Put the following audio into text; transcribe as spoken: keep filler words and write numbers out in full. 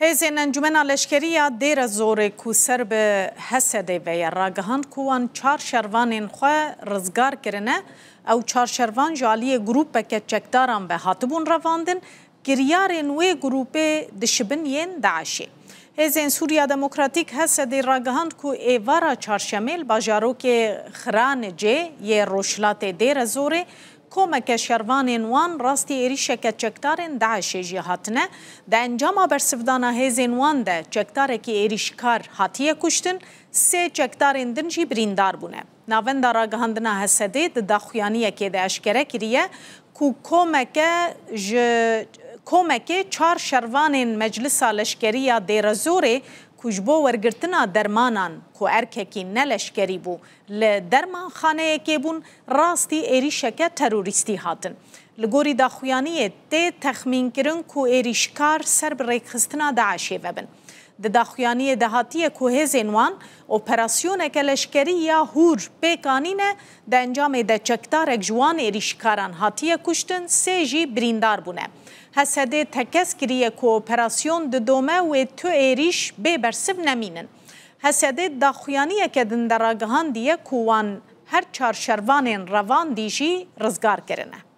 Hêzên Encûmena Leşkerî ya Dêrezorê ku ser bi H S D'ê ve ye, ragihand ku wan çar şervanên xwe rizgar kirine. Ew çar şervan ji aliyê grûpeke çekdaran ve hatibûn revandin. Kiryarên wê grûpê dişibin yên DAIŞê. Hêzên Sûriya Demokratîk, H S D'ê, ragihand ku êvara çarşemê li bajarokê Xiranicê yê rojhilatê Dêrezorê komeke şervanên wan rastî êrîşeke çekdarên DAIŞê jî hatine. Di encama bersivdana hêzên wan de çekdarekî êrîşkar hatiye kuştin, sê çekdarên din jî birîndar bûne. Navenda ragihandina H S D'ê di daxuyaniyekê de eşkere kiriye ku komeke ji komekê çar şervanên Meclisa Leşkerî ya Dêrezorê ku ji bo wergirtina dermanan ku erkekî ne leşkerî bû li dermanxaneyekê bûn, rastî êrîşeke terorîstî hatin. Li gorî daxuyaniyê tê texmînkirin ku êrîşkar ser bi rêkxistina DAIŞê ve bin. Di daxuyaniyê de hatiye ku hêzên wan operasyoneke leşkerî ya hûr pêk anîne, di encamê de çekdarek ji wan êrîşkaran hatiye kuştin, sê jî birîndar bûne. H S D'ê tekez kiriye ku operasyon didome wê tu êrîş bê bersiv nemînin. H S D'ê daxuyaniyeke din de ragihandiye ku wan her çar şervanên revandî jî rizgar kirine.